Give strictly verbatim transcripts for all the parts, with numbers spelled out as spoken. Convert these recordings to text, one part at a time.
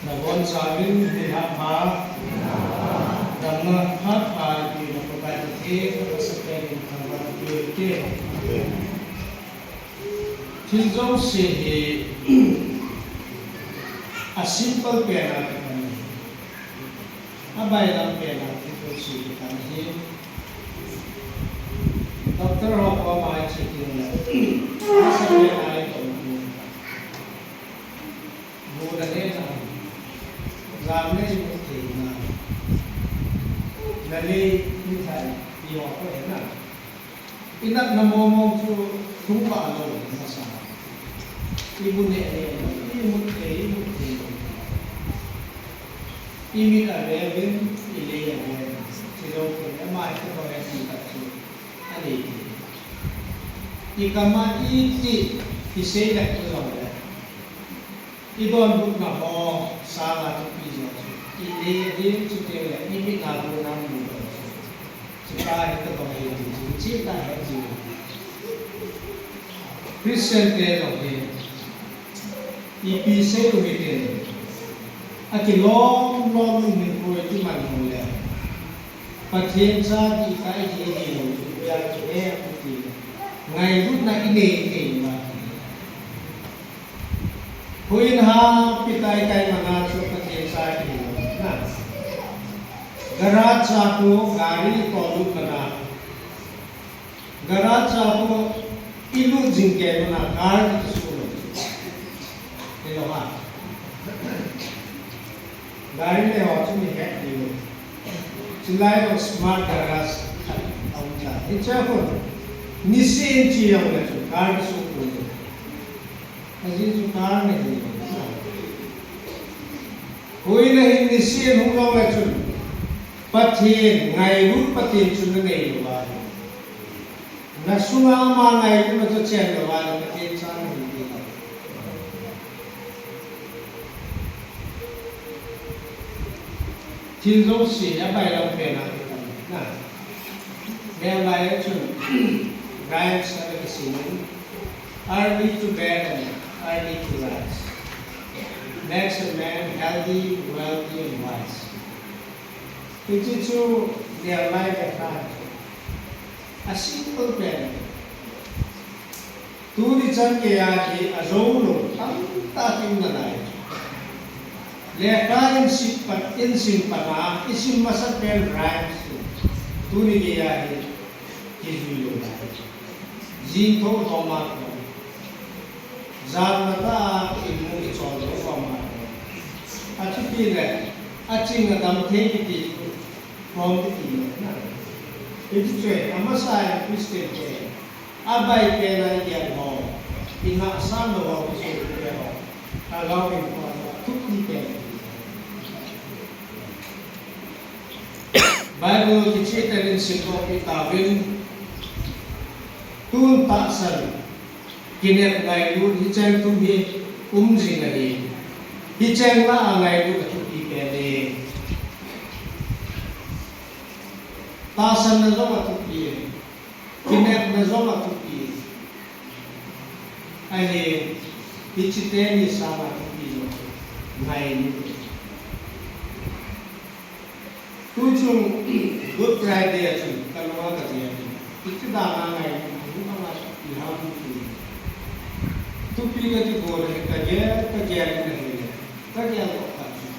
Nabonchauvin nilhah pha, damna phat pha eipeu Pakai Pathen, amasapen in thangvah in pe ute. Thil jouse hi a simple pen a kipan ahi. Abailam pen a thil jouse kipan ahi. Doctor ho koma iche teng le, amasapen a itou u, bu na neh na, jam le imut theina, na lei, mithai, ti ho koi na. Inatna mong mong chu lhung vah lou masa. Ibu neh neh lou, imut thei, imut thei lou. Imit ave uvin, ilei ave uvin. Chujou teng le, ama hi koi ham ti khat chu anei thei. Ikam a iti, isei le, ijongle, idonbutna ho sanga thupi jo chu, inei ding chu teng le, imitna a kona mu jo chu, chuti hi tobang ahi ti chu, chutah ahi ti. Christian te jong hi, ipi sei u hitin, akilom lom in hinkho ikiman jong le, Pathen cha ding tah ihi hilou chu, ipi a kihe ham ti le, ngailutna inei thei uva. Huin ha, pi tai tai mana chu Pathen cha ihi lou na. Garage a khu gari tollut mana. Garage a khu ilut jing kei mana car kisuh lou. Hilou ham. Gari le ho chu mi het diu. Chulai jong smart garage khat aum tai. Hichea khu niseh in che jongle chun car kisuh lou. Ajeh chu car nahi. Huin ahin niseh in hung jongle chun, Pathen, ngailut Pathen chu nanei lou ahi. Nasunga ama ngailutna chu chen lou ahi, Pathen cha nahi ti lou. Thil jouse abailam pen a kipan na. Neo lai a chun, rhymes ana kisem in, early to bed and early to rise. Makes a man healthy, wealthy and wise. Hiche chu neo lai a kha. A simple pen. Tuni chan geiya hi ajoulou tamtah kium nalai. Lekha isim pat, isim pat a, isim masat pen rhymes. Tuni geiya hi kijui lou lai. Jing thou thou ma ko. Jam na ta a imu ichol lou thou ma ko. Achuti le, aching adam thei kiti, from kiti le na. Hichu chu, amasa a Christian te abai pen a igel ho, ingah sang lou ho, kisu te ho, alou in ko, thupi pen. Bible kicheh tah in simdoh kit tauvin, tun tahsan, kinep ngailut hicheng thum hi um jing ahi. Hicheng lah a ngailut athupi pen e. Tahsanna jong athupi e. Kinepna jong athupi. Ahin, hiche teni sanga thupi jong ngailut. Tuchung Good Friday a chun kalunga kajai in, hiche dan a ngailut, thupi ham ti. Thupi kati bol ahi, kagel, kagel in ahile, kagel toh khat chu,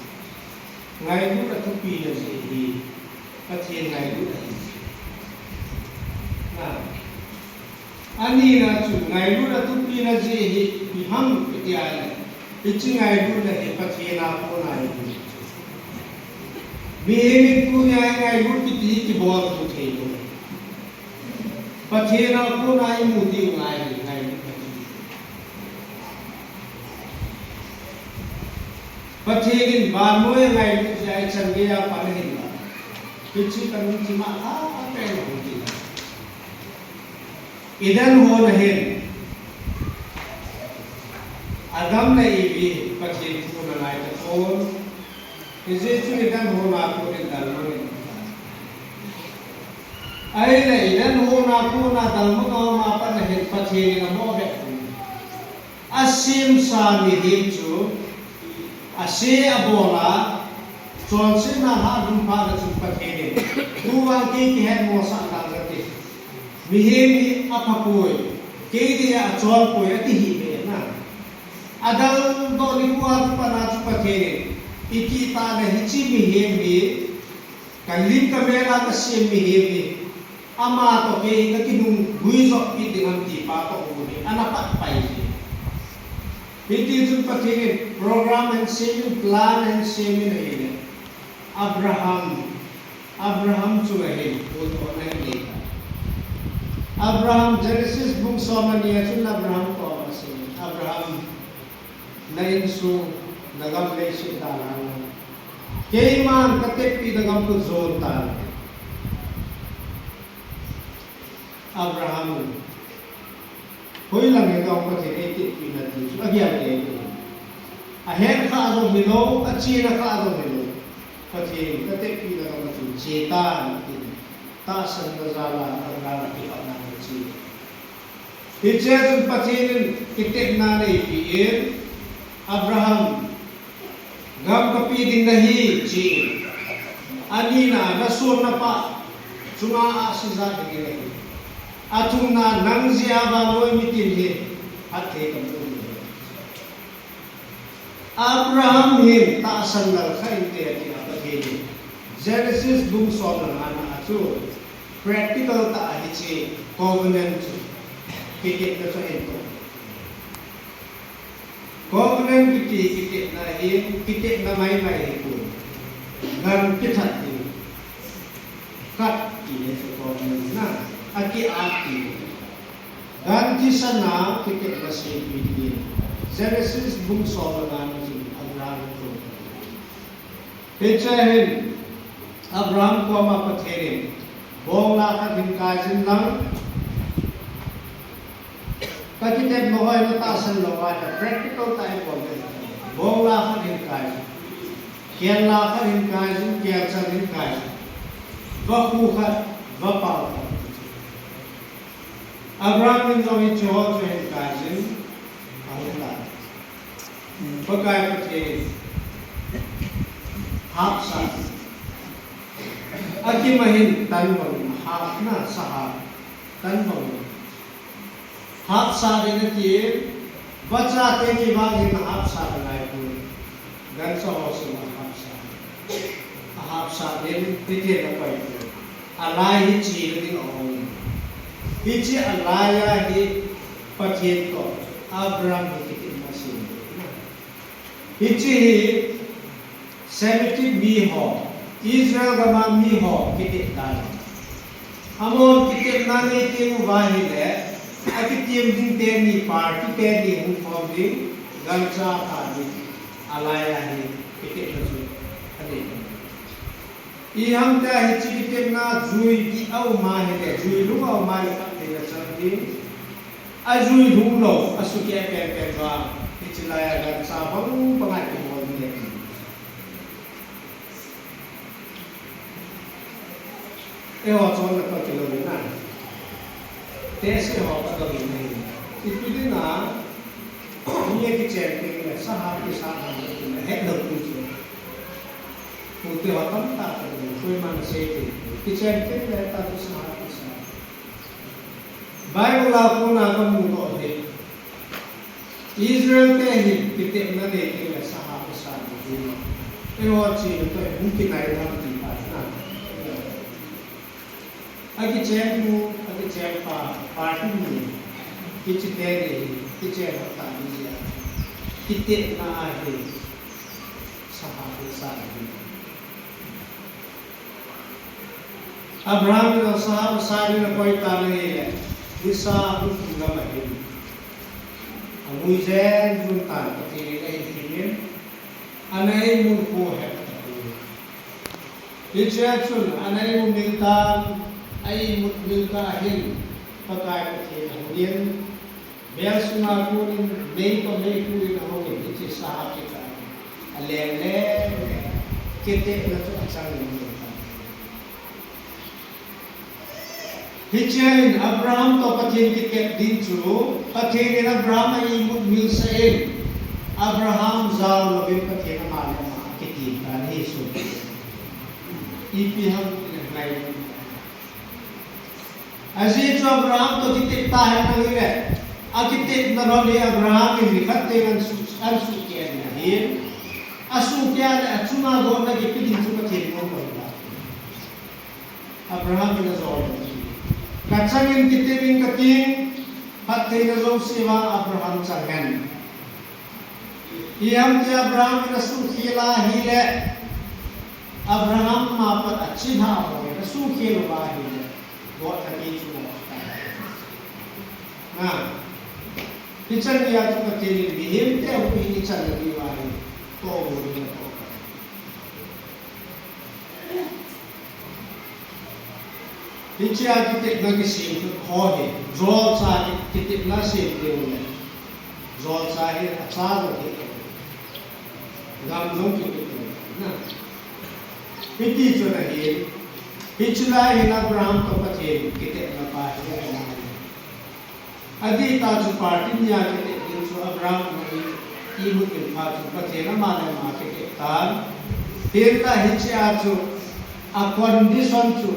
ngailut athupi na jeh hi Pathen ngailut ahi. Na, anina chu ngailut athupi na jeh hi ipi ham kiti a le, hiche ngailutna hi Pathen a kona ahi. Mihem in tunia ngailut kiti hi kibol thei lou. Pathen a kona imu diu ngai hi ngailut kiti. Pathen in vannoi a ngailut jeh a ichan geiya pan ahin la. Hiche kanung chima a pen hung kila. Eden hon ahin. Adam le Evi Pathen thu ana ngai tapon. Hijeh chun Eden hon a kon in dalmang in. Ahile Eden hon a kon a dalmang a um a pat ahin Pathen in amo beh. Asemsa mihem chu Ase abol a, chonsetna lha lhung phat a chun Pathen in, tu vang kei kihetmosah nang kati. Mihem hi aphapoi, kei dinga achonpoi, ati hih ve na. Adang doh nikho a kipat a chu Pathen in, itih tah le hiche mihem hi, ka lim ka mel a kasem mihem hi, ama toh kei hi kakinung guijop kit ding ham ti pa toh u hi, ana pat pai hi. Hiti chun Pathen in program ahin sem in, plan ahin sem in ahile. Abraham, Abraham chu ahin, pulthona ahin nei ta. Abraham, Genesis bung som le ni a chun Abraham koma asei, Abraham, na insung, na gam leiset dalha. Keiman katepna gam kajon tan. Abraham, hoilang he ka um Pathen eitepna ti chu agel e. Ahet kha jong hilou, achena kha jong hilou. Pathen katepna gam a chun che tan ati. Tahsanna jal a Abraham kipatna ache. Hichea chun Pathen in kitepna aneipi in, Abraham, gam kape ding nahi, chi. Anina, nason napah chunga ahsi jat ding nahi. Athumna, nang jeh a vannoi mitin hi phatthei kamu ding ahi. Abraham hin tahsan lal kha inte ati a Pathen in. Genesis bung som le nga na a chu practical tah a hiche covenant chu kitepna chu ahin to. Covenant kiti kitepna hi, kitepna maimai hi ku. Gan kithat ding. Khat ti le chu covenant na. Akiat ti. Gan thisan a kitepna seipi ding. Genesis bung som le nga na chun Abraham ko. Hichea hin Abraham koma Pathen in, bongla khat hin kai jin lang, kakitepna ho hi natahsan lou a, practical tah in bol ding. Bongla khat hin kai jin, kella khat hin kai jin, kelchang hin kai jin, vakhu khat, vapal khat. Abraham in jong hiche ho chu ahin kai jin, ahung tai. Pakai Pathen in hapsa. Akim a hin tan bang, hap na sahap, tan bang. Hapsa ding ati, vachate ni vang hin hapsa ngai poi. Gancha ho sung a hapsa. Ahapsa ding, titi na pai poi. Alai hi chena ding a um. Hiche alai a hi Pathen toh Abraham hi kitepna asei. Hiche hi Semitic mi ho, Israel gam a mi ho kitep dan. Amahon kitepna nei teng uva ahile, akitep ding teni, party teni hung form ding, gancha tha ding, alai a hi kitepna chu anei. Iham tia hiche kitepna jui ding a um ahile, jui lung a um ahile, phattheina chang ding. Ajui lhung lou, asukeh penpen uva, hiche lai a gancha bang bang a kibol ding ahi. Eiho chonna toh kilou in a. Tehse ho toh kilou in. Ipi dinga, mi akichen teng le, sahap kisahap ham, hetlou pu chu. Pute ho tamtah toh, koiman asei teng. Kichen teng le, ta chu sahap kisahap. Bible a kona kamu doh hi, Israel te hin kitepna nei teng le sahap asa ding ahi. Eiho chena toh hung kinai lhon ti pa na. Akichen nu, akichen pa, party ni. Hiche teni, kichen ho tah ni jeh a. Kitepna ahi. Sahap asa ding ahi. Abraham in sahap asa ding in akoi tan ahile, nisa hung lhung lam ahin. Amui jen jun tan, Pathen in ahin thim in, ana imut khu ahet. Hichea chun, ana imut mil tan, a imut mil tah in, Pakai Pathen ahung in, Bel sunga konin mei toh meikhu in ahung in, hiche sahap kikah in aleng leng, kitepna chu achang in. Hichea hin Abraham toh Pathen kitep ding chu, Pathen in Abraham a imut milsah in, Abraham jao louvin Pathen ama le ama akitim tan ahi chu. Ipi ham tile ngai. Ajeh chu Abraham toh kitep tahen ahile, akitepna lhon hi Abraham in mi khat teng an suh, an suhkeh in ahi. Asuhkeh a le achunga gotna kipe ding chu Pathen in aum lou ahi. Abraham in ajol. Kachangin kitepin kating, phattheina jouse vang Abraham chang hen. Ipi ham itile Abraham in asuhkhel ahile, Abraham ma pat achilhah ho in asuhkhel uva ahile, gotna kei chu aum tai. Na, hichan geiya chu Pathen in mihemte huhhing ichan na diuva ahi, toh bol ding atoh. Hichea kitepna kisem thut ho hi, jolcha ki, kitepna sem ding le, jolcha hi acha jong kipe, gam jong kipe na. Hiti chun ahi, hiche lai hin Abraham toh Pathen kitepna pa hi ahi. Adih tah chu party nia kitep ding chu Abraham in ahi, imut in phat chun Pathen ama le ama akitep tan. Hinla hichea chu a condition chu,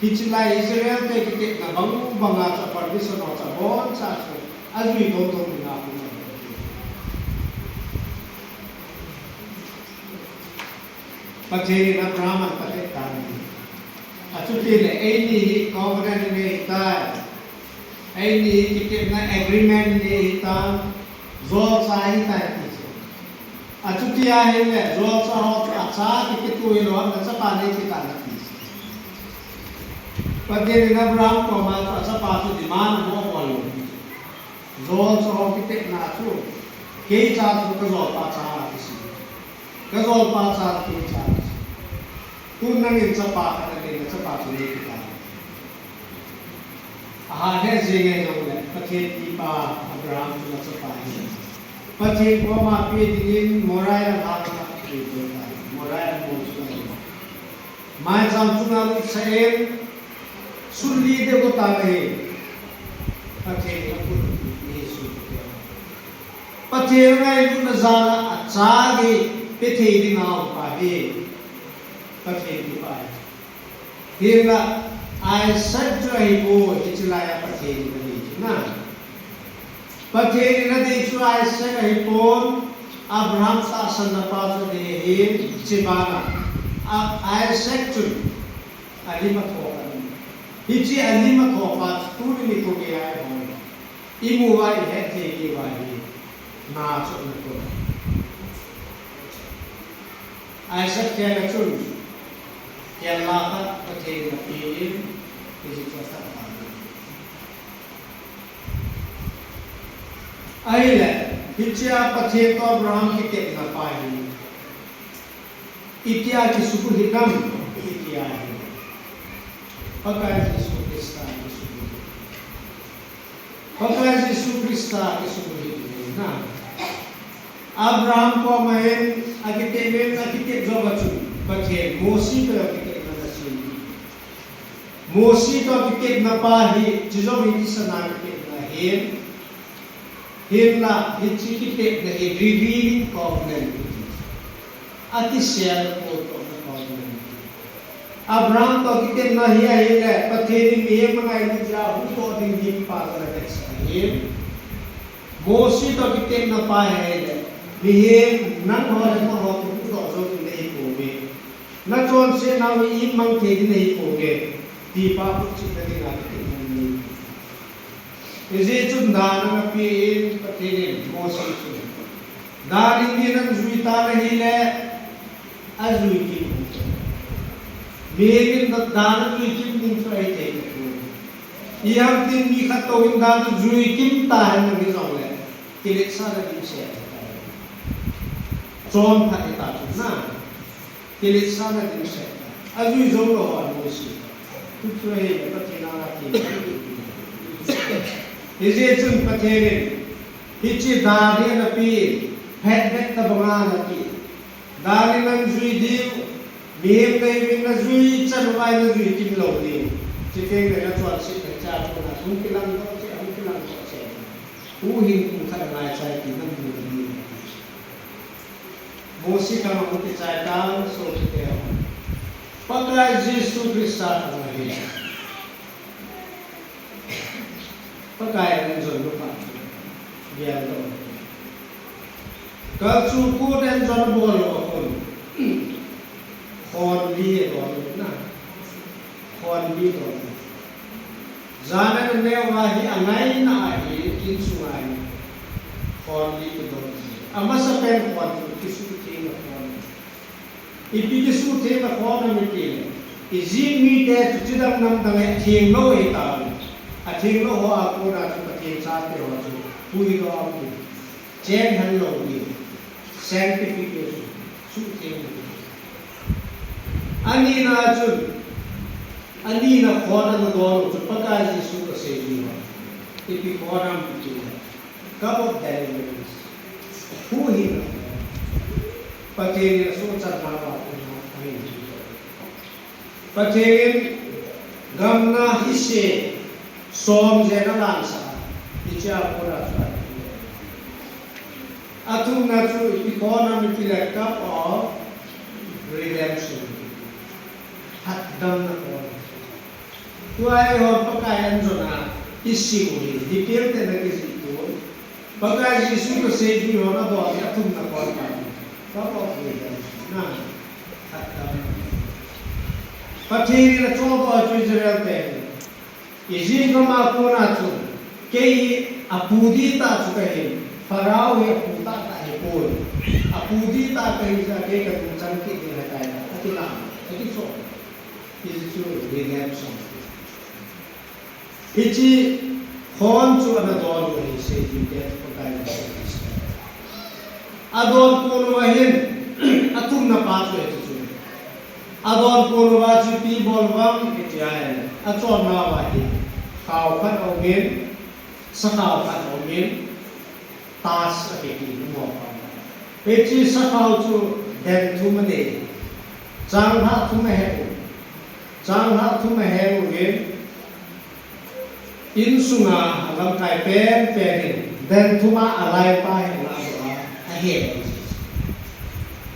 hiche lai Israel te kitepna bang banga chu a condition ho chu aboncha chu ajui thotho ding ahi. Pathen in Abraham ahin patep tan ahi. Achuti le eini hi covenant inei tai. Eini hi kitepna agreement inei tai. Jolcha ahitai ti chu. Achuti ahile jolcha ho chu acha kipetu hilou, nachapa nei kit tan ati chu. Pathen in Abraham koma chu achapa chu demand abol bol lou. Jolcha ho kitepna chu, kei cha chu kajolpa cha ati chu. Kajolpa cha kei cha. Tun nangin chapa khat nanei, nachapa chu nei kit tan. Ahahsa jing e jongle, Pathen pipa Abraham chu nachapa ahi. Pathen koma pe dingin Moriah lhang a ape tai. Moriah mol chu ahi. Maicham chunga lut sah in, sun li deu tan ahi. Pathen in akhut in Jesu. Pathen ngailutna jal a acha gei pe thei dinga aum pa hi Pathen kipah ahi. Hinla Isaac chu ahipoi, hiche lai a Pathen in adei chu na. Pathen in adei chu Isaac ahipon, Abraham tahsanna pa chu adei ahi, hiche bana, a, Isaac chun alim atho kha. Hiche alim atho pa chu tuni nikho geiya eiho imu uva ihet thei diu ahi, na chu na ko. Isaac khen a chun, khen la khat Pathen in ape in, hiche chu asat tan. Ahile, hichea Pathen toh Abraham kitepna pa hi, itia kisubuh hidam, itia hi. Pakai Jesu Christa kisubuh hidam. Pakai Jesu Christa kisubuh hidam na. Abraham koma hin akitep in, akitep jou a chun, Pathen Mose toh akitepna ana sem. Mose toh kitepna pa hi, chujong hi thisan a kitepna ahi. Hinla, hiche kitepna hi revealing covenant kiti. Athisel a boltohna covenant. Abraham toh kitepna hi ahile, Pathen in mihem angailut jeh a huhdoh ding hi pa toh ana vetsah ahi. Mose toh kitepna pa hi ahile, mihem nangho le amaho toh huhdoh jou ding nahi pouve. Nachonsetnau hi imang thei ding nahi pouve, ti pa photchetna dinga kitepna ahi. Hijeh chun dan ana pe in Pathen in Mose chu. Dan in mi nang jui tan ahile, ajui kim. Mihem in dan ajui kim ding chu ahithei tapoi. Ipi ham itile mi khat toh in dan ajui kim tahen nang hijongle, kiletsahna dimset. Chonphat hita chu na. Kiletsahna dimset. Ajui jou lou a Mose. Tutu hi Pathen a ti. Hijeh chun Pathen in hiche dan hi ana pe, phetvet tabang a ana pe. Dan in nang jui diu, mihem nahiuvin najui chan uva najui kim lou diu. Chuteng le nachonsetna cha kona hung kilang doh cheh, hung kilang doh cheh. Huhhingpu khat angaicha e ti namu diu. Hung si khang hung kichai tan, sopite ho. Pakai Jesu Christa khang ahi. Pakai in jon lou pa. Bial lou. Kalchuh kut in jon bol lou a kon. Khon li e bol na. Khon li bol. Jan a neo a hi angaina ahi, insunga hi. Khon li kidon. Amasapen khon chu kisuhtheng a khon. Ipi kisuhtheng a khon ham itile, Egypt mite chu chidang namdang a theng lou ahi tai. Atheng lou ho a kona chu Pathen chate ho chu puilou ahi. Cheng hal lou ahi. Sanctification. Suhtheng lou ahi. Anina chun, anina khon ana don u chu Pakai Jesu kasei ji ho. Ipi khon ham itile, cup of deliverance. Huhhingna. Pathen in asochatna uva ahin. Pathen in gamna hise som jen alangsah a, hichea kona chu athumna chu ipi khon ham itile cup of redemption. Hatdamna khon. Tua eihon Pakai an jon a, isim u hi, detail tah in akijih poi. Pakai Jesu kasei ji hon adon hi athumna khon ahi. Cup of redemption. Na, hatdamna. Pathen in achohdoh chu Israel te. Egypt gam a kona chu, kei hi apu dihtah chu kahi, Pharaoh hi apu tahtah ahipoi. Apu dihtah kahi jeh a kei kanungchan kit ding ahitai, ati na, ati chu. Hiche chu redemption. Hiche khon chu ana don u ahi, seiding te Pakai Jesu Christa. Adon kon uva hin, athumna pa chu hiche chu. Adon kon uva chu ipi bol uvem iti ahile, achonna uva hi khao khat aumin, sakhao khat aumin, tas akiti mo pa. Hiche sakhao chu den thum anei. Changlhah thum aheng u. Changlhah thum aheng uvin, insunga alamkai penpen in, den thum a alaipa hi ana doh a, ahebal ji.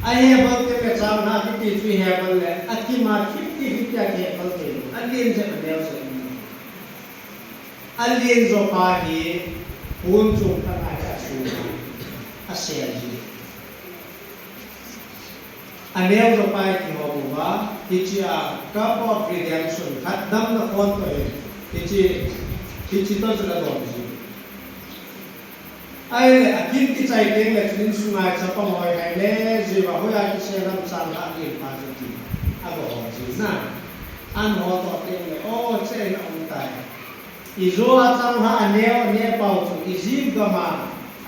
Ahebal teng le changlhah kiti chu ihebal le, akim a khipti khipti a kihebal teng, alen jep aneo jep. Alen jo pa hi, pon chom khat a hi asun a, asel ji. Aneo jo pa hi kihom uva, hichea cup of redemption, hatdamna khon toh hi, hiche, hiche toh chun adon ji. Ahile, akin kichai teng le chun insunga chapang hoi hai le, jiva hoiya kisel ham changlhah alen pa chu ti, aga hol ji na. An holdoh teng le, o, che in aum tai. Ijo a changlhah aneo, aneo pau chu Egypt gam a,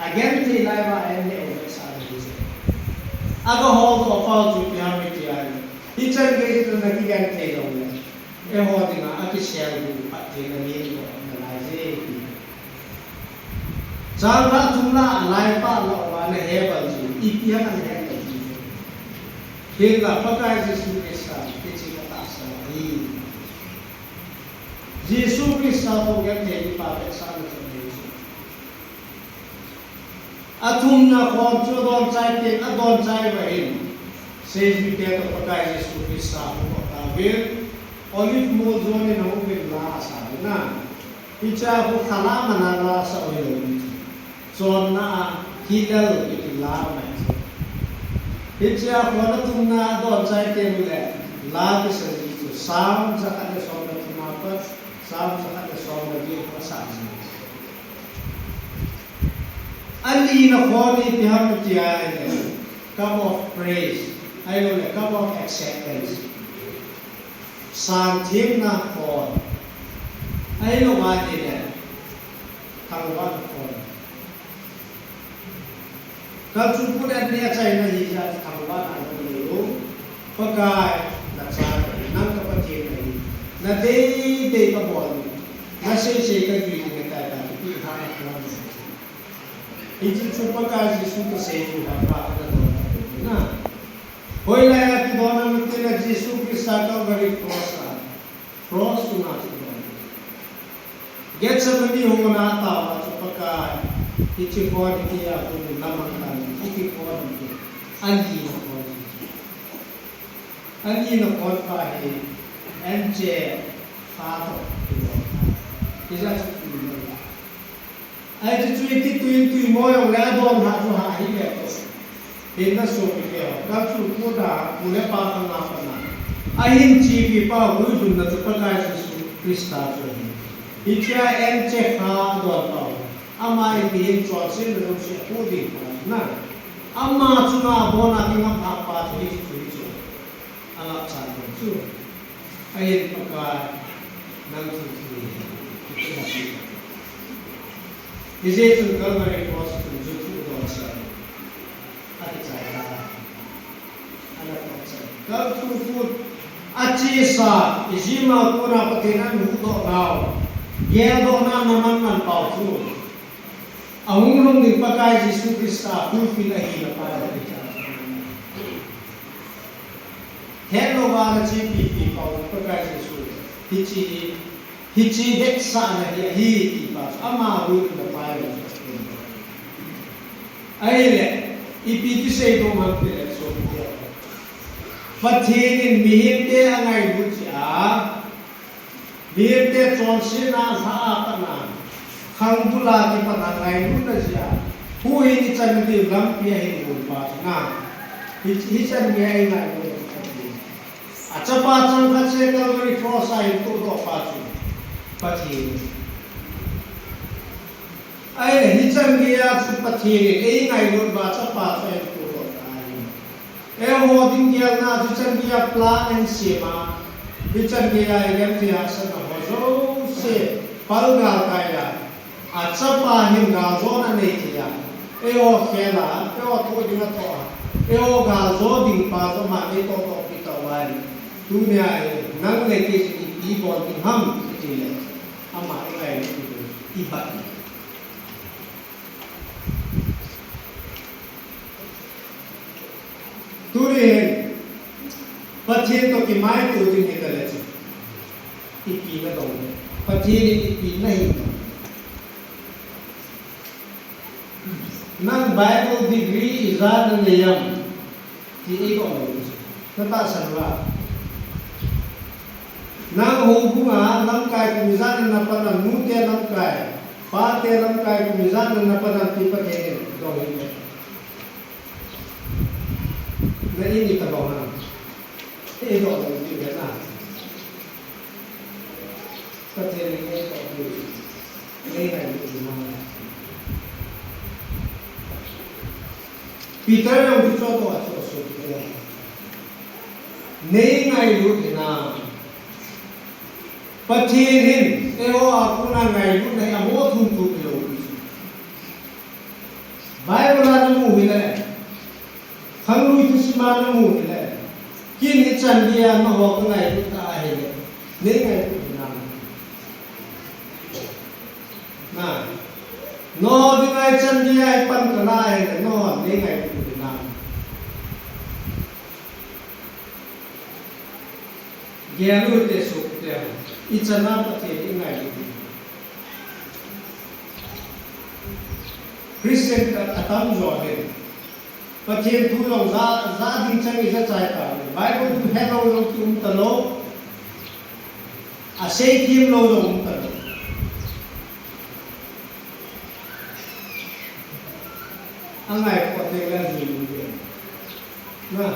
agenthei lai uva aneo vetsahna ahi. Aga holdoh pau chu ipi ham iti ahile, hichan gei chu nakigenthei lou le, eiho dinga akiselgu Pathen in amin doh nalai je ti. Changlhah thum lah a alaipa lah uva nahebal ji, ipi ham nahet nalai ji. Hinla Pakai Jesu Christa, hiche katahsan ahi. Jesu Christa toh genthei mipa vetsahna chu ahi. Athumna khon chu adon chai teng, adon chai uva hin, seijui te toh Pakai Jesu Christa ahung doh tauvin, Olive mol jon in ahung uvin la asah uvin ahi. Hichea khu khalam a la asah u hilou. Chonna a Hillel kiti la aum ahi. Hichea khon athumna adon chai teng ule, la kisa ji chu Psalm jakhat le som le thum a pat, Psalm jakhat le som le li khu asah ji. Alina khon hi ipi ham iti ahile, cup of praise, ahilouleh cup of acceptance. Santhemna khon. Ahilou ahile, thangvahna khon. Kalchuh kut in neh achaina hijeh a thangvahna anei u. Pakai, nachate, nang ka Pathen nahi. Nadeidei kabol u. Naseisei kajui ding ahitai, tia kipehna khon. Hiche chu Pakai Jesu kasei u hi, Pakai nadon u ahi. Hoilai a kidon ham itile Jesu Christa Calvary cross a. Cross chunga chu don. Gethsemane hung a atao a chu Pakai, hiche khon hi keiya hung lamang tan, hiche khon hi. Ani na kon. Ani na kon pa hi, anche kha toh kidon. Ijat chu kidon. Ahi chu chu iti tuin tui mo jong le adon ha chu ha hi le toh. Hinna sopi te ho. Kal chu ku da, ku le pa ka nga pa na. Ahin chepi pa, hui lhunna chu Pakai Jesu Christa chu ahi. Hichea anche kha don pa ho. Ama ipi hin chonsetna jouse apoh ding pa na. Ama chunga abona kingam hah pa chu hichu, hichu. Angapcha ding chu. Ahin Pakai, nang thu thu hi. Hijeh chun Calvary Cross chun ju thu don sa. Akichai ta. Ana tokchai. Kal thu thu. Achesa, ijemma kona Pathen in ahuhdoh nau. Geldohna na man man pau chu. Ahung lhung ding Pakai Jesu Christa fulfill ahi na pa. Hetlouva na chepi pi pau Pakai Jesu. Hiche, hiche vetsahna hi ahi ti pa. Ama hui na pa. Ahile, ipi ti seidoh man ti le so. Pathen in mihemte angailut jeh a. Mihemte chonsetna lha a pat na, khangbul a kipat a ngailutna jeh a, huhhing ichan diu lampi ahin gon pa chu na. Hi, hichan geiya eingailut pa chu. Achapa changkhat seh Calvary Cross a ahin tohdoh pa chu Pathen. Ahile hichan geiya chu Pathen in eingailut uva achapa chu ahin tohdoh tai. Eiho ding gelna, hichan geiya plan ahin sem a, hichan geiya igelthei hahsatna ho jouse palgal taiya, achapa hin galjona anei theiya, eiho khel a, eiho thoh ding atoh a, eiho galjo ding pa chu aman eitoh tohpi tauva ahi. Tunia hi nang le kei chu ipi bol ding ham itile, ama eingailut diu ibat. Tuni hin, Pathen toh kimaito ding hitale chu. Ipi nadong. Pathen in ipi nahi. Nang Bible degree ijat nanei am. Ti eidoh lou chu. Natahsan uva. Nang houbung a lamkai kum ijat nana pan am, nute lamkai, pate lamkai kum ijat nana pan am ti Pathen in dong hih e. Na in itobang ham. Eidoh lou ti ve na. Pathen in eitoh diu. Nei ngailut hinam. Peter jong hichu atoh a chu asopi e. Nei ngailut hinam. Pathen hin eiho a kona ngailutna hi amoh thum thum hilou pi chu. Bible a namu hile, Khanglui thusim a namu hile, ken hichan geiya nangho kangailut ta ahile, nei ngailut hinam. Na, nangho dinga hichan geiya ipan kala ahile, nangho nei ngailut hinam. Gel u hite sopi te, ichan a Pathen ingailut. Christian atamjo hin Pathen thu jong ja, ja ding chan ijachai tauve. Bible thu helou jong kium talou. Aseithem lou jong um talou. Angaipeh teng le ajui lou ding. Na.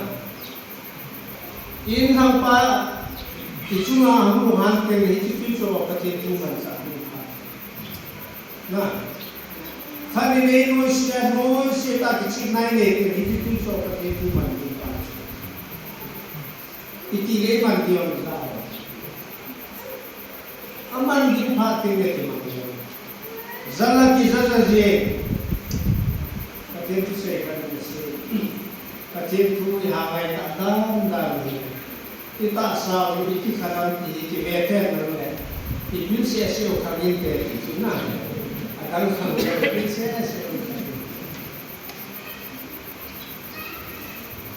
Inthangpa, ichunga hung lunghan teng le hiche chu Pathen thu manchah ding pha. Na. Khat in einoise a, noise tah kichihna inei teng le hiche chu Pathen thu man ding pha. Iti le man ding ham. Aman ding phat teng le kimang jeng. Jal a kija ja jeng. Pathen thusei khat in asei. Pathen thu iha ngai tah dan dan hi. Itahsa u, ikikha dan ti hi kive thei nang le. Ipilseh seh u khang inte ti chu na. Adang khang le ipilseh seh u khang.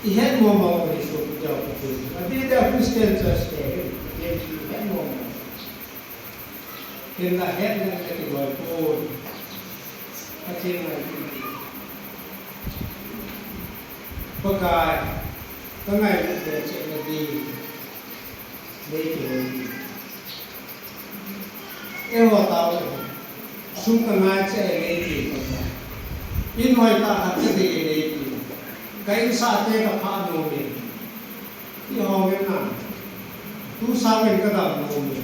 Ihet mong mong u hi sopi te, Pathen. Adeh a Christian church te hi, Pathen thu ihet mong mong. Hinla hetna le kibol poi. Pathen ngai. Pakai, ka ngailut le cheh na di, nei kihou di. Eiho tao le, sum ka ngai cheh e nei ti Pakai. In hoi tah khat ka dei e nei ti. Ka insah te ka phah nom e. Ti hong em na. Tu sang in ka dam nom e.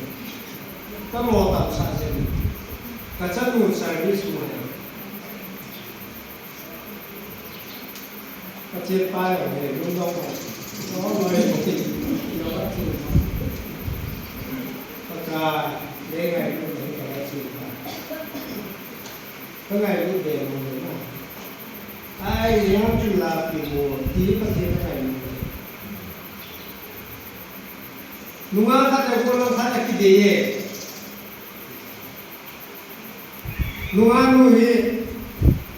Ka lo tam sa chen. Ka chanu service mu e. Pathen pa jong hi lungdong a, lungdong a, Pakai, le ngai lung hi ka la chi ta. Ka ngailut be mo na. Ai, yang chu la pi mo, ti Pathen ka ngailut. Nungah khat le golhang khat akidei e. Nungah nu hi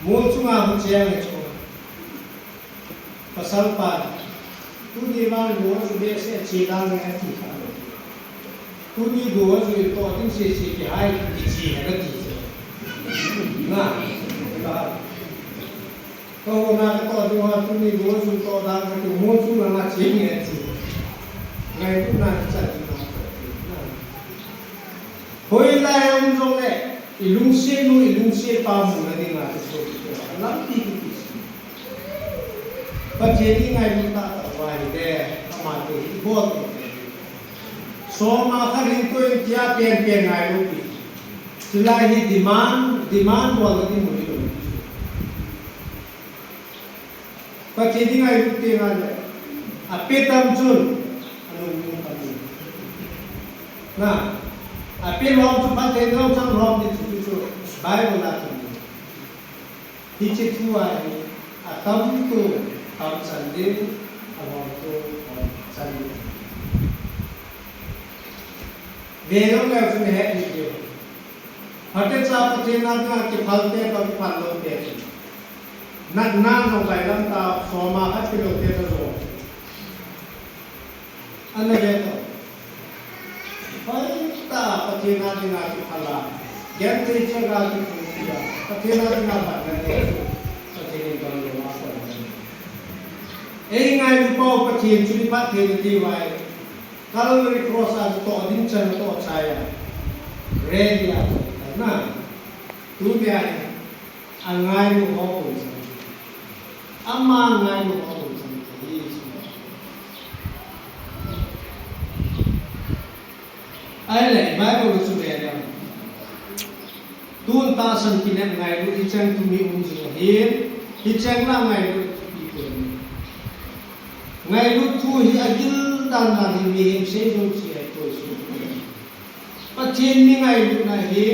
mol chunga hung cheng e chu. Pasal pan, tuni vang nu chu behseh che dang e ati kha lo. Tuni nu chu to ding sese kihai kiche e ati che. Na, na. Ka hona ka to ding a tuni nu chu to dang kati mol chunga nga che nge ati. Ngailutna chan na. Hoilai a um jongle, i lungset nu, i lungset pa muna dinga, i sopi te, lampi kiti. Pathen i ngailut tahtah uva ahile, ama te i bol te. Soma khat hin toh in tia penpen ngailu pi. Chulai hi demand, demand bol na di mu hi lo. Pathen i ngailut teng le, ape tam chun, anung nung tam e. Na, ape lom chu Pathen lom chang lom ti chu, chu, chu, Bible a tam e. Hiche thu a hi, atam tu, tam chan ding, alom tu, lom chan ding. Ve lom le chu he ni ding. Phatecha Pathen a dinga kiphal te toh kiphal lou te chu. Natna jong bailam tah, soma khat kilou te toh jong. Ana ve toh. Hoitah a Pathen a dinga kiphal a. Genthei cheh a kiphal a. Pathen a dinga phatna nei chu. Pathen in donlou ma kon. Ei ngailu pau Pathen chu ni phatthei nati vai. Calvary Cross a toh ding chan toh chai a. Ready a toh na. Tunia hi, angailu ho bou chan. Ama ngailu ho bou chan. Ahile, Bible chu ve le. Tun tahsan kinep ngailu hicheng thum hi um jing ahin, hicheng la ngailu thupi pen. Ngailu thu hi agil dan dan hi mihem sei jong chi ai toi su. Pathen mi ngailutna hi,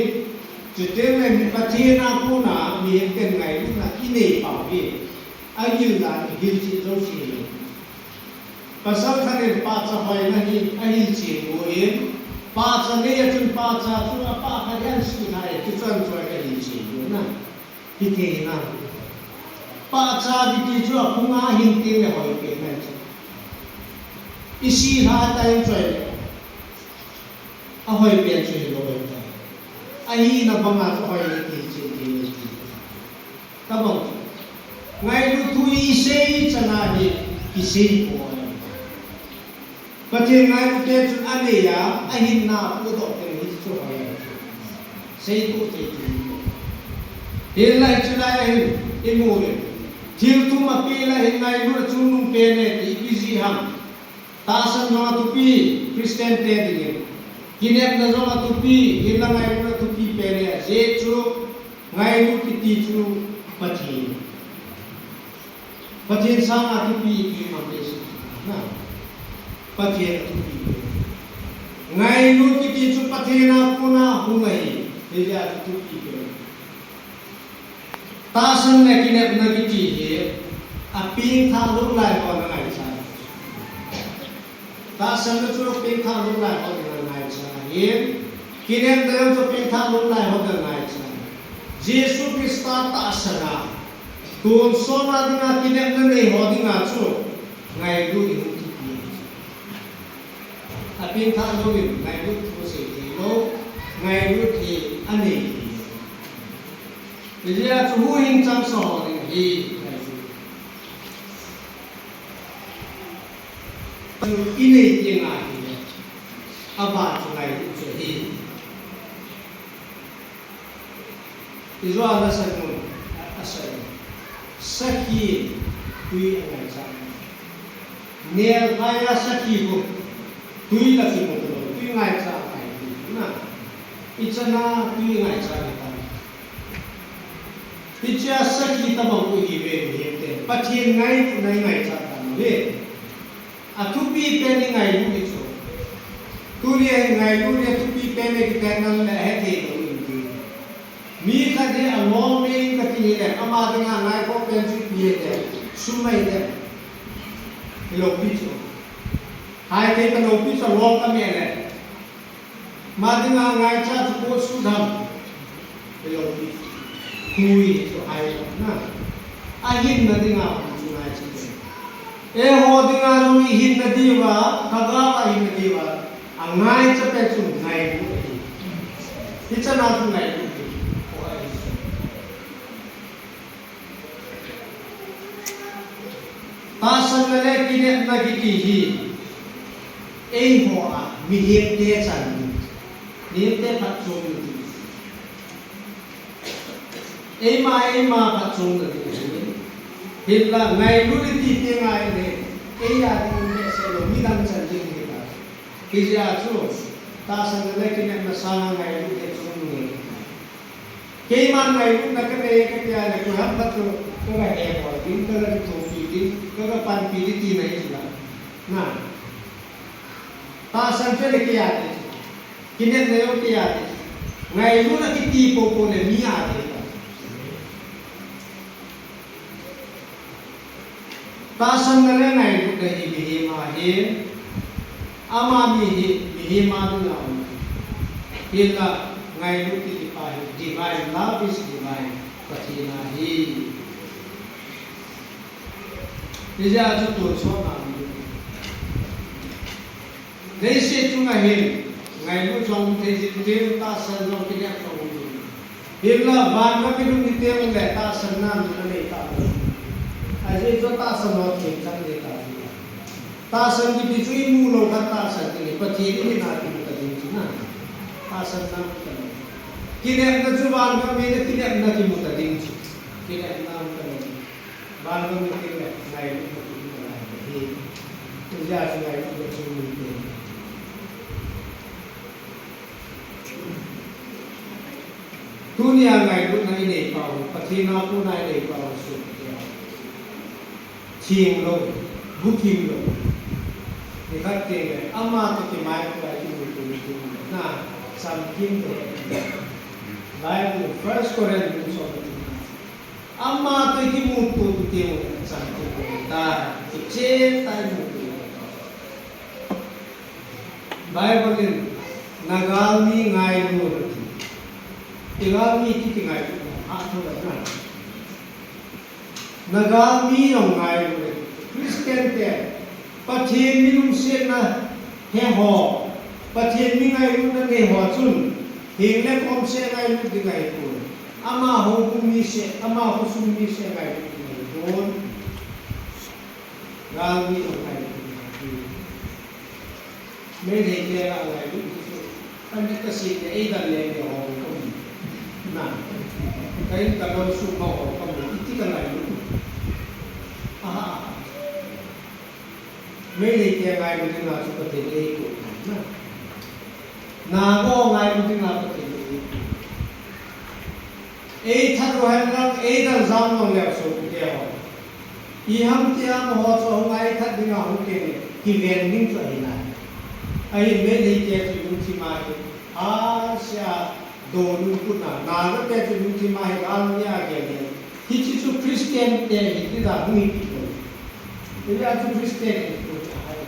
chuteng le Pathen a kona mihem ten ngailutna inei pau hi, agil dan hi hilchen jouse hi. Pasal khat in pahcha hoina hi ahilchen u in, pahcha nei a chun pahcha chu apah khat in si thei, chuchan choi ka hilchen u na. Hithei na. Pahcha kiti chu aphunga hin teng le hoi pen ahi chu. Isi lha tah in choi le. Ahoi pen chu hilou ahitai. Ahina banga chu ahoi le ti, ti, ti, ti. Tabang chu. Ngailu thu isei chan a hi kisei poi. Pathen ngailu te chun anei a, ahinna apohdoh teng hi chu ahoi. Seito thei ti. Hinlah chulai a hin imu le. Thil thum ape lah hin ngailu a chungnung pen e ti ipi jeh ham. Tahsan jong athupi, Christian te dingin. Kinepna jong athupi, hinlah ngailutna thupi pen e, ajeh chu ngailu kiti chu Pathen. Pathen sanga thupi ipi ham ti chu. Na. Pathen athupi pen. Ngailu kiti chu Pathen a kona hung ahi, hijeh a chu thupi pen. Tahsan le kinepna kiti hi, apengthah lou lai ho na ngaichat. Tahsan le chu apengthah lou lai ho na ngaichat ahi. Kinepna le chu apengthah lou lai ho na ngaichat. Jesu Christa tahsan a, tonsot a dinga kinepna nei ho dinga chu, ngailut hi hung thupi. Apengthah lou in, ngailut thu sei thei lou, ngailut hi anei thei. Hijeh a chu huhhing chang sa ho ding ahi. Inei teng ahile, aban chu ngailut chu ahi. Ijeh a nasan mun, a, asei. Sakhi, tui angaichat. Nel phai a sakhi khu, tui la kimu lou, tui ngaicha ahi na. Ichan a tui ngaicha ahitai. Hichea sakhi tabang khu ihiuve mihem te. Pathen ngailutna ingaichat tam uve. Athupi pen ingailut hi chu. Tuni a ingailut hi athupi pen e kiti nang le hethei lou in ti. Mi khat hi alom e kati hile, ama dinga ngaikhoh pen chu ipi hile, sum ahile. Hiloupi chu. Haithei taloupi chu alom kame le. Ama dinga ngaicha chu coat suit ham. Hiloupi. Khui chu hai na. Ahinna dinga chu ngaicha. Eiho dinga jong ihinna diuva, lhagao a ihinna diuva, angaicha pen chu ngailut ahi. Hichan a chu ngailut ahi. Tahsanna le kinepna kiti hi, eiho a, mihem te chan, mihem te phatchomna ding. Eima, eima phatchomna ding ahi. Hinla ngailut iti teng ahile, eia ding behseh lou, midang chan ding ahi ta. Hijeh a chu, tahsanna le kinepna sanga ngailut hi achom nge. Keiman ngailutna kanei kati a le, koiham khat chu, kaga hebol ding, kaga kithopi ding, kaga panpi ding tina ahi chu la. Na. Tahsan chu le kei a ding. Kinepna jong kei a ding. Ngailutna kiti poupou le mi a ding. Tahsanna le ngailutna hi mihem a ahi. Ama mi hi mihem a dinga um. Hinla ngailut kiti pa hi divine, love is divine. Pathen a ahi. Hijeh a chu tonsot na um. Leiset chunga hin, ngailut jong um thei jing ding, tahsan jong kinep jong um ding. Hinla, vangam i lhun ni teng le, tahsanna mun anei ta lou. Ajeh chu tahsan ho theng chan ding ta. Tahsan kiti chu imu lou khat tahsan kiti, Pathen i hina kimu ta ding chu na. Tahsanna mun ta lou. Kinepna chu vangam i na kinepna kimu ta ding chu. Kinepna mun ta lou. Vangam i teng le, ngailutna kiti na lai ahi. Hijeh a chu ngailutna chu mun te. Tunia ngailutna inei pau, Pathen a kona inei pau chu. Theng lou, bu theng lou. Nikhat teng le, ama toh kimaito a kimuto theng lou. Na, chamkim toh. Bible, First Corinth bung som na. Ama toh kimuto tu teng le, chamkim toh ta. Kichen ta imuto. Bible in, nagalmi ngailu ati. Igalmi kiti ngailu, ha, thou le na. Nagalmi jong ngailu le. Christian te, Pathen mi lungsetna he ho, Pathen mi ngailutna nei ho chun, heng le kom seh ngailut ding ahi poi. Ama houbung mi seh, ama khosung mi seh ngailut ding ahi poi. Galmi jong ngailut ding ahi poi. Meitei te la ngailut chu. Ani kasei le, ei dan le le ho kamu. Na. Ka in ka lou su ma ho kamu. Iti ka ngailut. Aha, aha. Meitei te ngailut dinga chu Pathen in eikoi na. Naga ngailut dinga Pathen in eikoi. Ei that u hen lang, ei dan jam lang le sopi te ho. Iham tia amaho chu ahung a ei that dinga hung teng le, kiven ding chu ahi nai. Ahin Meitei te chu lungthim a hi, a sia, do lungput na, Naga te chu lungthim a hi, a lung a gel le. Hiche chu Christian te hi ti dan hung hi kit lou. Hijeh a chu Christian hi koi ahi.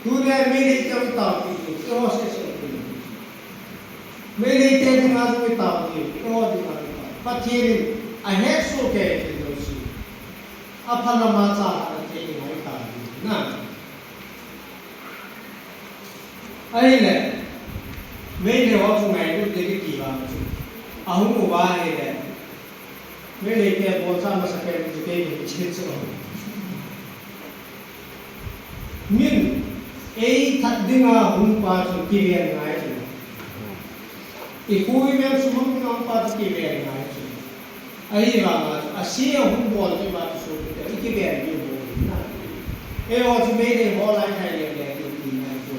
Tule Meitei te u tao ti chu, eiho seh seh u. Meitei te dinga jong i tao ti, eiho dinga jong i tao. Pathen in ahetsoh kei thei jouse. Apha lama cha khat a thei dinga i tao ti na. Ahile, Meitei ho chu ngailut ding kiti vang chu. Ahung uva ahile, Meitei te bolsa masapen chu kei ni che chu. Min, eithat dinga hungpa chu kiven ngai chu. Ikhui vel sumang dinga hungpa chu kiven ngai chu. Ahivanga chu, ase ahung bol chu iva chu sopite, ikiven diu bol na. Eiho chu Meitei ho lai thai le le ti ti ngai chu.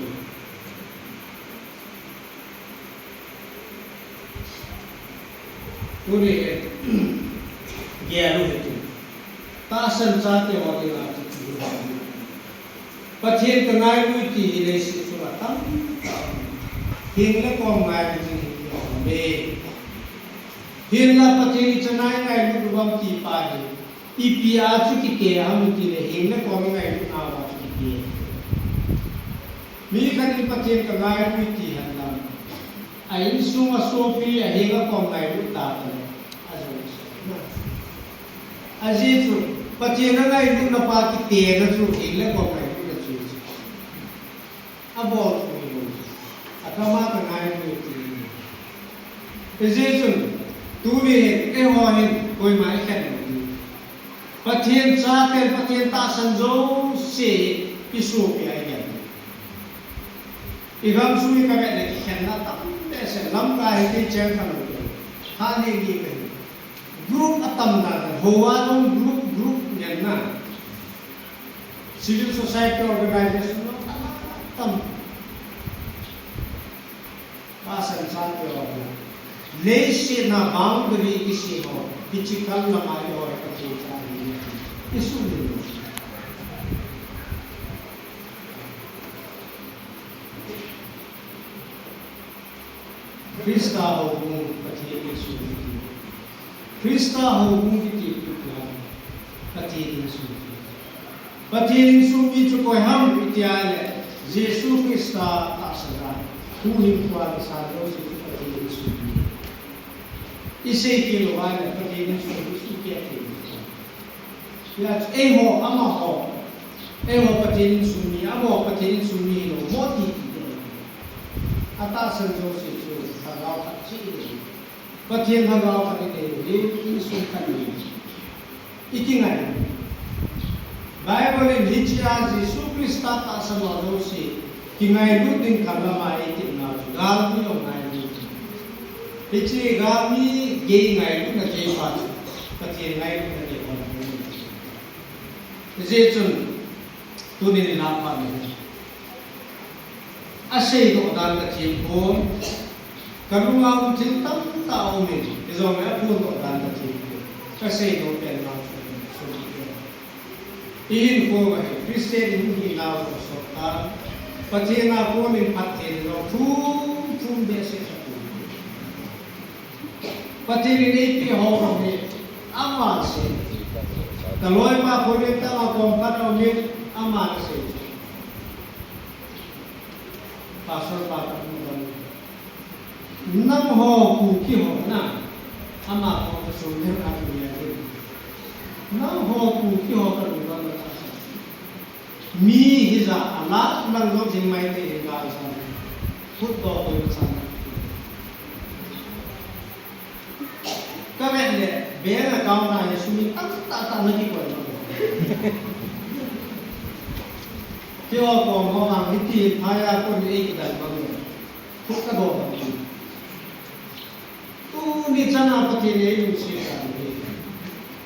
Tuni hi, gel u hitin. Tahsan chate ho dinga chu ti hi. Pathen kangailu ti hi leiset chunga tamtah um. Hing le kom ngailu jing hi ti um e. Hinla Pathen ichan a ingailu uvam ti pa hi. Ipi a chu kiti ham itile hing le kom ingailu nauva chu kiti. Mi khat in Pathen kangailu ti henlang. A insung a sopi a hing a kom ngailu ta tale. Ajeh chu, Pathen a ngailutna pa kitena chu hing le kom ngailutna chu. Abol chu ni lo. Athama kangailu ti. Hijeh chun, tuni hin, eiho hin, koima ikhen lou. Pathen chaten, Pathen tahsan jouse, isopi a ikhen. Igam sung hi kavet le kikhenna tam behseh, Lamka hi kei cheng khalou. Kha ni ni kahi. Group atam dan, hoa jong group, group ngen na. Civil society organization jong tam, tam. Tahsan chate ho. Leiset a boundary kisem ho. Hiche kal lama eiho hi Pathen cha ahi. Isun ni. Christa houbung Pathen insung kiti. Christa houbung kiti pu kila Pathen insung kiti. Pathen insung mi chu koi ham itia le Jesu Christa tahsa a huhhingpu le san jouse chu Pathen insung mi. Isei kit lou le Pathen insung mi chu kiti. Hijeh chun eiho, amaho, eiho Pathen insung mi, amaho Pathen insung mi hilou, mo ti ti. Atahsan jouse chu lhagao khat cheh ahi. Pathen lhagao khat ahi, insung khat ahi. Ikingai. Bible in hichea Jesu Christa tahsa ho jouse, kingailut ding kal lama eiti nau chu, galmi jong ngailut. Hiche galmi gei ngailutna gei pa chu, Pathen ngailutna gei pa chu. Hijeh chun, tunin ina pa ni. Aseidoh dan kathem pon, kalunga um thil tamtah aumin, hijongle aphondoh dan kathem pon. Kaseidoh pen vang chu, sum pen. Ihinkho ahi, Christian ihinau jong sot tan, Pathen a konin phatthei jong thum thum behseh khat um. Pathen in eipeh ho jong hi, ama sei. Kaloipa Korea tama kom khat aumin, ama sei. Pastor pa kamu dam. Nangho Kuki ho na, ama kom kasum le khat ni a. Nangho Kuki ho kalung dam na. Mi hijat a lakh lang jong jing mai te hi gal sa. Khut toh koi ma sa. Kavet le, bank account a hi sum tamtah tah nakikoi ma. Keiho kom ho vang hiti phai a kon ei kidal bang le. Khut kadoh bang. Tuni chan a Pathen in eilungset ahi.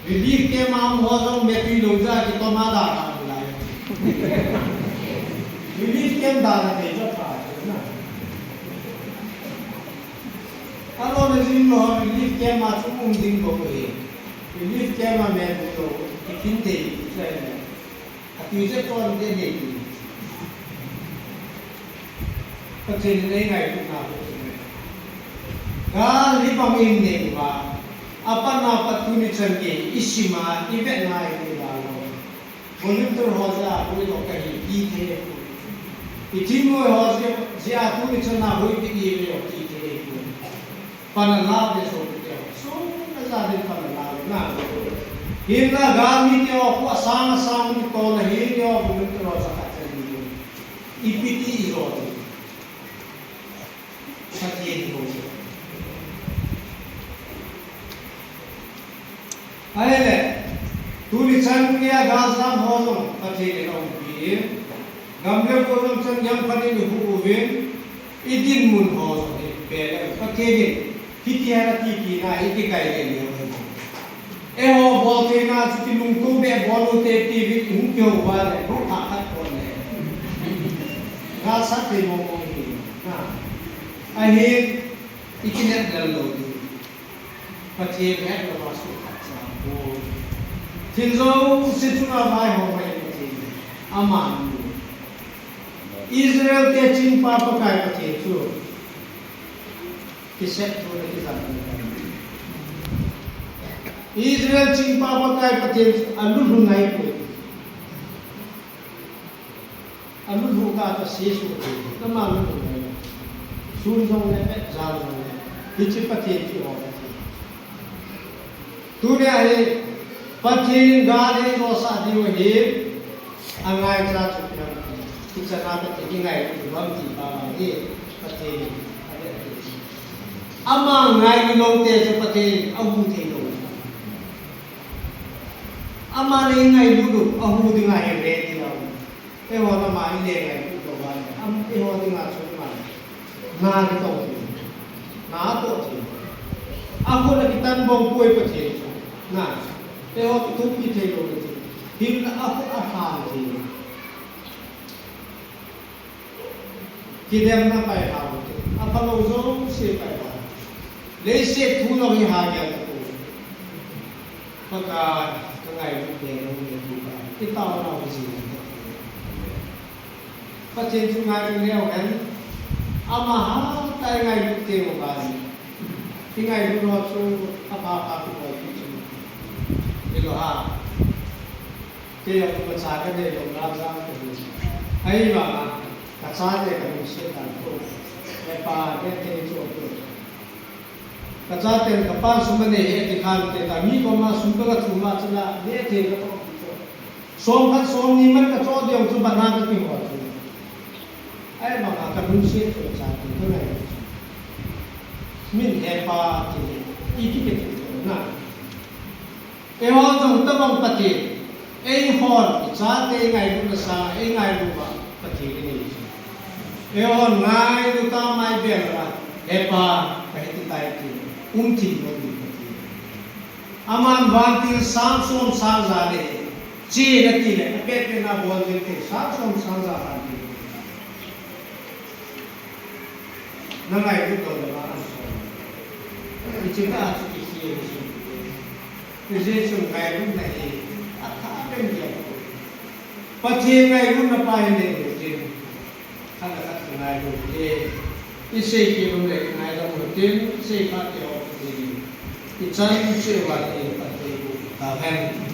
Relief camp a um ho jong meitui lou jeh a kitom a da kha lai. Relief camp da na te jo pa na. Alo na jing lou relief camp a chu um ding bou ahi. Relief camp a meitui lou, tiffin te chu ahi. Ati jep chon te nei ti. Pathen in eingailutna ho chu. Gal hibang in nei uva. Apat na pat tuni chan gei isim a ivet ngai ti val lou. Volunteer ho jeh a huhdoh kahi ti thei poi. Ithingnoiho jeh a tuni chan a huhpi ive ti thei poi. Pan ala ve so te. So, na ja din pan ala ve na. Hinla gal mite ho, khu asang asang mite ho, na hi te ho, khu mite ho, sa khat chen ni. Ipi ti ijo te. Pathen ho. Ahile, tuni chan gei a gal jang ho jong, Pathen in aumpi in. Gam le go jong chan jam phat in i hu uvin, i dinmun ho jong hi bel e. Pathen in hitia na ti ti na i kikai den le. Eiho bol theina chu kilungto beh bol u te ti vin i hung kihou uva le, lungthah khat pon le. Galsat thei mong mong hi. Na. Ahin, i kinep lel lou ding. Pathen het louva sukha cha poi. Thil jouse chunga vaihom mai Pathen. Aman. Israel te chingpa Pakai Pathen chu. Kisep thu le kijam thu. Israel chingpa Pakai Pathen chu alulhu ngai poi. Alulhu kah a sesu poi. Ama lulhu ngai. Sun jong le, jan jong le. Hiche Pathen chu ho Pathen. Tunia hi Pathen in gal eijosah diu ahi, angaicha chu ipi ham? Hichana Pathen ingailu diu ham ti pa hi Pathen in avet ahi. Ama ngailu lou te chu Pathen in ahu thei lou. Ama le ingailu diu, ahu dinga hi ready lou. Eiho nama i le ngailu lou va le, am, eiho dinga chu ama na kitong thei, na toh thei. Akhut akitan bong poi Pathen chu. Na, eiho kithupi thei lou le thei. Hinla akhut ahan thei. Kidemna pai hao te. Aphalou jouse pai hao. Leiset thu jong hi ha gel tapoi. Pakai, ka ngailut te nang le tu ka. I taona u jing. Pathen chu ngailut leu hen. Ama hatah a i ngailut teng uva. I ngailut lou chu apha pha tu koi pi chu. Hilou ham. Kei jong imacha kanei lou, galjam kahi. Ahivanga, kachate kalungset tan ko. Hepa, nethei chu ko. Kachaten kapan sum anei e ti khan te ta, mi koma sum kaga thum a chula, nethei kato ko. Som khat som ni man kacho ding chu bana kati ho chu. Ahivanga kalungset chu chate kangai. Min hepa ti, iti kiti na. Eiho jong tabang Pathen, eihon, ichate ingailutna sanga, eingailu uva Pathen inei. Eihon ngailu tama ibel uva, Hepa, kahi ti tai ti, um thim lou ding Pathen. Aman vantil sang som sang ja le, che nati le, apet pet na bol ding te, sang som sang ja vantil. Na ngailut lou le ma an so. Hiche kah a chu kikhel hi. Hiche chu ngailutna hi athah pen dia. Pathen ngailutna pa hi le le tin. Khat le khat ngailu le. Isei kilom le ngailu le tin, isei pha te ho tin. Ichan cheh uva le Pathen tahen.